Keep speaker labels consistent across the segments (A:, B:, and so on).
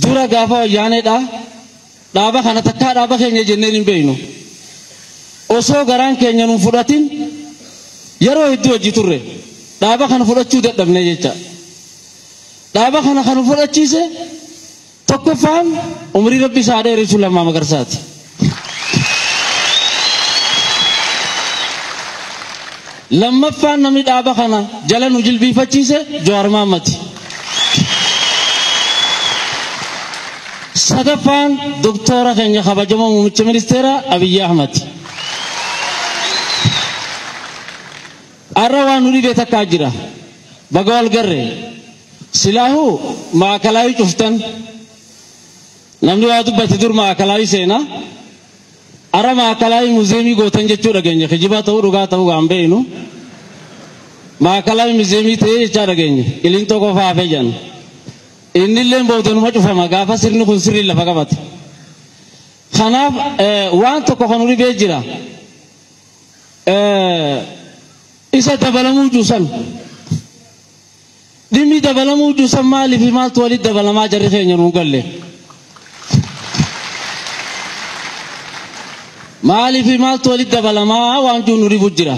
A: Dura gaafa wayyaaneedha. Dhaaba kana takkaa dhaaba keenya jenneen hin beeknu. Osoo garaan keenya nuun fudhatin yeroo hedduu hojii turre dhaaba kana fudhachuu dadhabne jecha. Dhaaba kana kan fudhachiise tokkoffaan umrii rabbi isaa dheeressu Lammaa Magarsaati. Lammaffaan namni dhaaba kana jala nu jilbiifachiise Jawaar Mahaammadi. Sadaffaan doktora keenya kabajamoo muummicha ministeera Abiyyi Ahmad. Arra waan nu dhibee takkaa jira. Baga wal garre. Silaahuu maakalaayii cuftan. Namni waa dubbate dur maakalaayii seena. Arra maakalaayii muzeemii gootan jechuu dhageenya. Kijibaa ta'uu dhugaa ta'uu gaan beeknu. Maakalaayii muzeemii ta'ee jechaa dhageenya. Qilintoo qofaa hafee jiran. Innillee boodanuma cufama gaafa sirni kun sirrii lafa qabate. Kanaaf waan tokko kan nu dhibee jira. Isa dabalamuu juusan. Dhimmi dabalamuu juusan maaliif maaltu walitti dabalamaa jarri keenya nuu galle. Maaliif maaltu walitti dabalamaa waan jiru nu dhibu jira.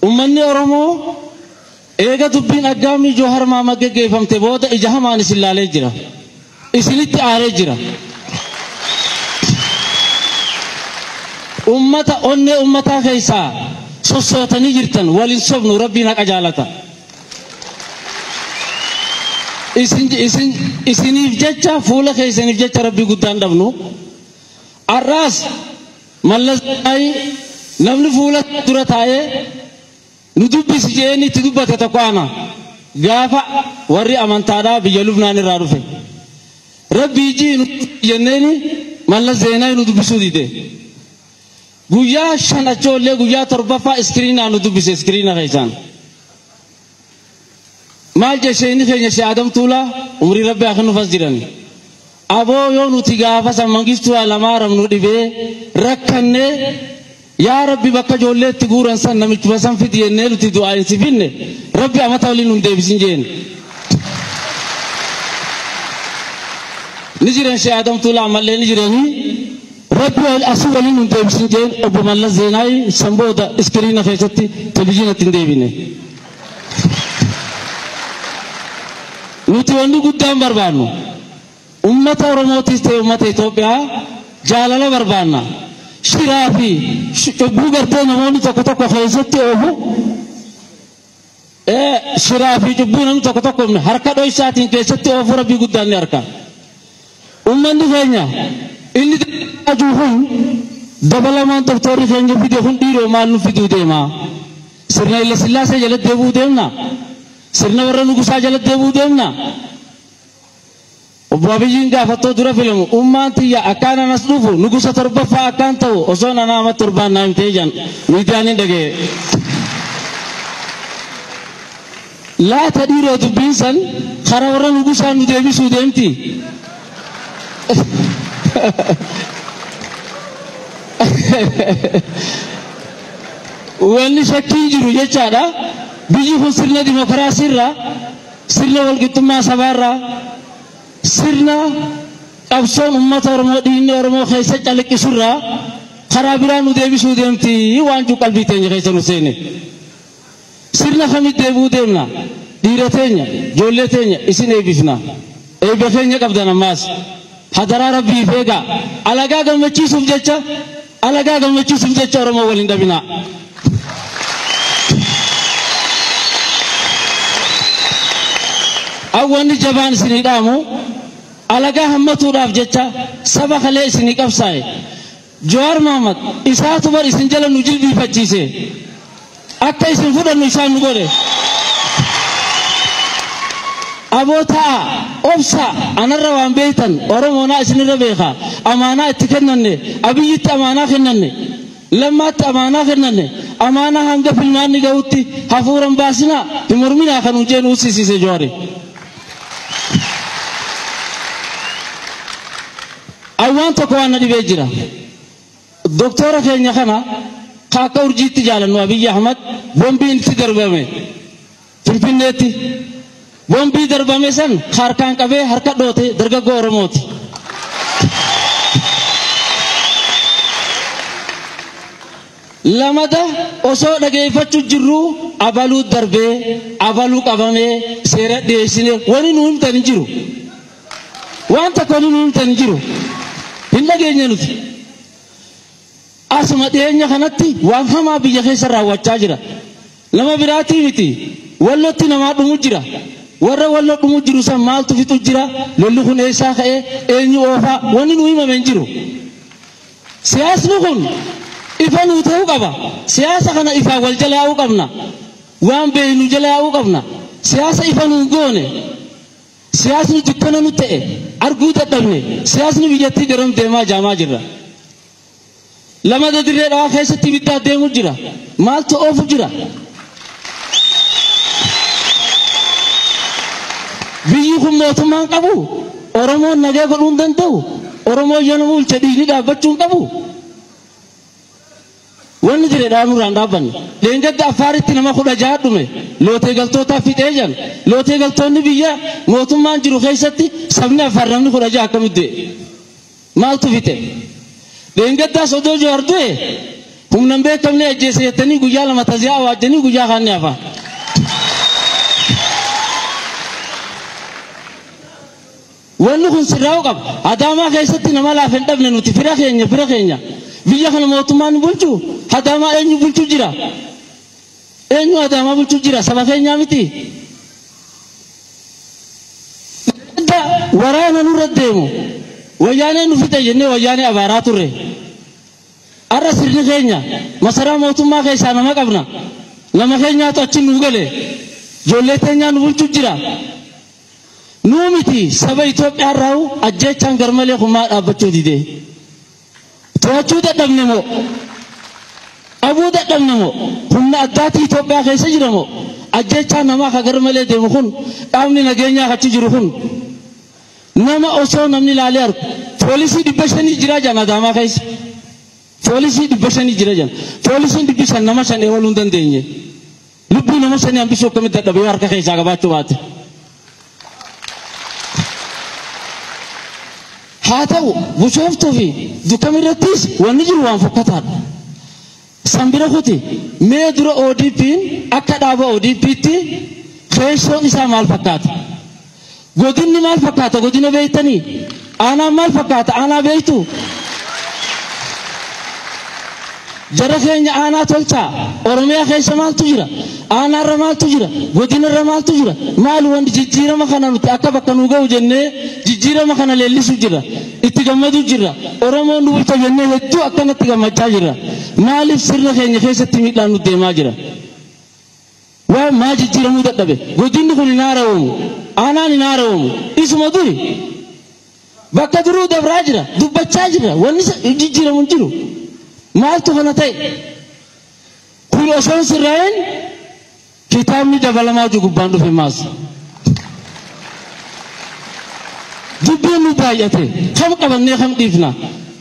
A: Uummanni Oromoo eega dubbiin aggaamii Jawaar Mahaammad geggeeffamte booda ija hamaan isin laalee jira. Isinitti aaree jira. Uummata onnee uummataa keessaa sossootanii jirtan waliin sobnu rabbiin haqa jaalata. Isiniif jecha fuula keessaniif jecha rabbii guddaan dhabnu. Arraas Mallas namni fuula dura taa'ee nu dubbisi jedheen itti dubbate tokko ana. Gaafa warri amantaadhaa biyya Lubnaan irraa dhufe. Rabbii ijii nu jenneeni Mallas Zeenaawi nu dubbisuu dide. Guyyaa 5 achoollee guyyaa 7ffaa iskiriinaa nu dubbise iskiriina keessaan. Maal jechee keenya shee Adam Tuulaa umrii rabbi haa kennuuf as jiran. Aboo yoo nuti gaafa san Mangistuu Hayilamaariyaam nu dhibee rakkannee yaa rabbi bakka ijoollee itti guuran san namichuma san fidi jennee nuti du'aa hin sifinne rabbi amata waliin nu deebisin jeen. Ni jiran shee Adam Tuulaa ammallee ni jiranii rabbi asii waliin nu deebisin jeen obbo Mallas Zeenaawi san booda iskiriina keessatti televizyiinatti hin deebine. Nuti wanni guddaan barbaannu uummata Oromootis ta'e uummata Itoophiyaa jaalala barbaanna. Shiraa fi cubbuu gartee namoonni tokko tokko keessatti oofu shiraa fi cubbuu namni tokko tokko harka dhoysaatiin keessatti oofu rabbii guddaan ni harka. Uummanni keenya inni ajuu kun dabalamaan doktorri keenya fide kun dhiiroo maal nu fiduu deema? Sirna Haile Sillaasee jalatti deebi'uu deemna? Sirna warra Nugusaa jalatti deebi'uu deemna? Obbo Abiyyiin gaafattoo dura filamu ummaan tiyya akkaan anas dhufu nugusa 7ffaa akkaan ta'u osoo nanaa amma 7 naa himtee jiran miidiyaan hin dhaga'e. Laata dhiiroo dubbiin san karaa warra nugusaa nu deebisuu deemti. Wanni shakkiin jiru jechaadha. Biyyi kun sirna dimokiraasiirraa, sirna walqixxummaa sabaarraa, sirna qabsoon uummata Oromoo dhiigni Oromoo keessa calaqqisurraa karaa biraa nu deebisuu deemti waan jiru qalbii teenya keessa nu seene. Sirna kamitti deebi'uu deemna? Dhiira teenya, ijoollee teenya isin eebbifna. Eebba keenya qabdan ammaas. Hadaraa rabbiif eegaa. Alagaa gammachiisuuf jecha, alagaa gammachiisuuf jecha Oromoo waliin dhabinaa. Awwanni jabaan isinii dhaamu alagaa hammatuudhaaf jecha saba kalee isinii qabsaa'e. Jawaar Mahaammad isaatu bar isin jala nu jilbiifachiise. Akka isin fudhannu isaan nu godhe. Aboo ta'a obsa anarra waan beektan Oromoonaa isinirra beeka. Amaanaa itti kennanne Abiyyitti amaanaa kennanne Lammaatti amaanaa kennanne amaanaa hanga filmaanni gahutti hafuuran baasinaa hin morminaa kan hundee nu ussisiise Jawaari. Awwaan tokko waan na dhibee jira. Doktora keenya kana akka urjiitti jaalannu Abiyyi Ahmad bombiin itti darbame Finfinneetti Bombii darbame san harkaan qabee harka dhoote dargaggoo Oromooti. Lamada osoo dhageeffachuu jirru abaluu darbee abaluu qabamee seera dhiyeessine wani nu himtan hin jiru. Waan tokko wani nu himtan hin jiru. Hin dhageenye nuti. Asuma dhiyeenya kanatti waan hamaa biyya keessa raawwachaa jira. Nama biraatii miti. Wallotti namaa dhumu jira. Warra walloo dhumu jiru san maaltu fixu jira? Lolli kun eessaa ka'ee eenyu oofaa? Wanni nu himame hin jiru. Siyaasni kun ifa nuu ta'uu qaba. Siyaasa kana ifaa wal jala yaa'uu qabna. Waan beeknu jala yaa'uu qabna. Siyaasa ifa nuu goone. Siyaasni dukkana nu ta'e arguu dadhabne. Siyaasni biyyattii garam deemaa jaamaa jirra. Lamada dirree dhawaa keessatti ibiddaa deemu jira. Maaltu oofu jira? Biyyi kun mootummaan qabu. Oromoon nagaa godhuu hin danda'u. Oromoon yoo nama bulche dhiigni dhaabbachuu hin qabu. Wanni dirree dhawaa nurraan dhaabbanne. Leengadda Affaaritti nama 16 dhume. Lootee galtootaaf fixee jiran. Lootee galtoonni biyya mootummaan jiru keessatti sabni Affaar namni 16 akkamitti du'e? Maaltu fixe? Leengaddaas odoo Jawaar du'e humna hin beekamne ajjeese jettanii guyyaa 2 taziyaa waajjanii guyyaa kaan ni hafa. Wanni kun sirraa'uu qaba. Adaamaa keessatti nama laaf hin dhabne nuti fira keenya fira keenya. Biyya kana mootummaan bulchu Adaamaa eenyu bulchu jira? Eenyu Adaamaa bulchu jira? Saba keenyaa miti. Waraana nurra deemu. Wayyaanee nu fixe jennee wayyaanee abaaraa turre. Har'a sirni keenya masaraa mootummaa keessaa nama qabna. Nama keenyaatu achi nu gale. Ijoollee teenyaa nu bulchu jira. Nuu miti saba Itoophiyaa irraa ajjeechaan garmalee kumaa dhaabbachuu dide. To'achuu dadhabne moo? Qabuu dadhabne moo? Humna addaatii Itoophiyaa keessa jira moo? Ajjeechaan namaa ka garmalee deemu kun qaamni nageenyaa achi jiru kun nama osoo namni ilaalee argu poolisii 500 jira jaan Adaamaa keessa. Poolisii 500 jira jaan. Poolisiin 500 nama 5 ooluu hin dandeenye. Lubbuu nama 5 hambisuu akkamitti dadhabee harka keessaa qabaachuu baate. Haa ta'u Bushooftuu fi Dukam irrattis wanni jiru waan fokkataadha. Sanbira kuti mee dura ODP'n akka dhaaba ODP'tti keessoon isaa maal fakkaata? Godinni maal fakkaata? Godina beektanii? Aanaan maal fakkaata? Aanaa beektu? Jara keenya aanaa tolchaa. Oromiyaa keessa maaltu jira? Aanaarra maaltu jira? Godinarra maaltu jira? Maal wanti jijjiirama kana nuti akka bakka nu ga'u jennee jijjiirama kana leellisuu jira. Itti gammaduu jira. Oromoon nu bulcha jennee hedduu akkanatti gammachaa jira. Maaliif sirna keenya keessatti miidhaan nu deemaa jira? Waan maa jijjiiramuu dadhabe? Godinni kun hin haara'umu. Aanaan hin haara'umu. Isuma duri. Bakka duruu dabraa jira. Dubbachaa jira. Wanni jijjiiramu hin jiru. Maaltu kana ta'e? Kun osoo sirraa'in kitaabni dabalamaa jiru gubbaan dhufe maas. Dubbiin nu baay'ate. Kam qabannee kam dhiifna?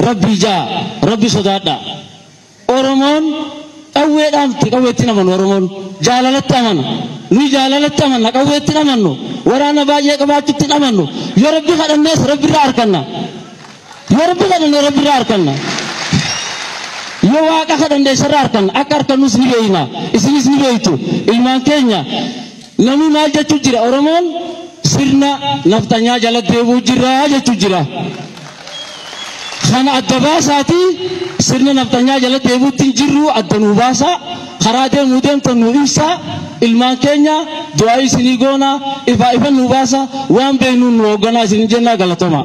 A: Rabbi jaa, Rabbi sodaadha. Oromoon qawweedhaan qawweetti amanu Oromoon jaalalatti amana. Nu jaalalatti amanna qawweetti amannu. Waraana baay'ee qabaachuutti amannu. Yoo Rabbi kadhannees Rabbi irraa arganna. Yoo Rabbi kadhannee Rabbi irraa arganna. Yoo waaqa kadhannee isarraa arganna. Akka argannus ni beekna. Isinis ni beektu. Ilmaan keenya namni maal jechuu jira? Oromoon sirna naftanyaa jala deemuu jira jechuu jira. Kana adda baasaatii sirna naftanyaa jala deemuutti hin jirru adda nuu baasaa. Karaa deemuu deemtan nuu ibsaa. Ilmaan keenya du'aa isinii goona ifaa ifa nuu baasa waan beeknuun nu hoogganaa isin jennaa galatoma.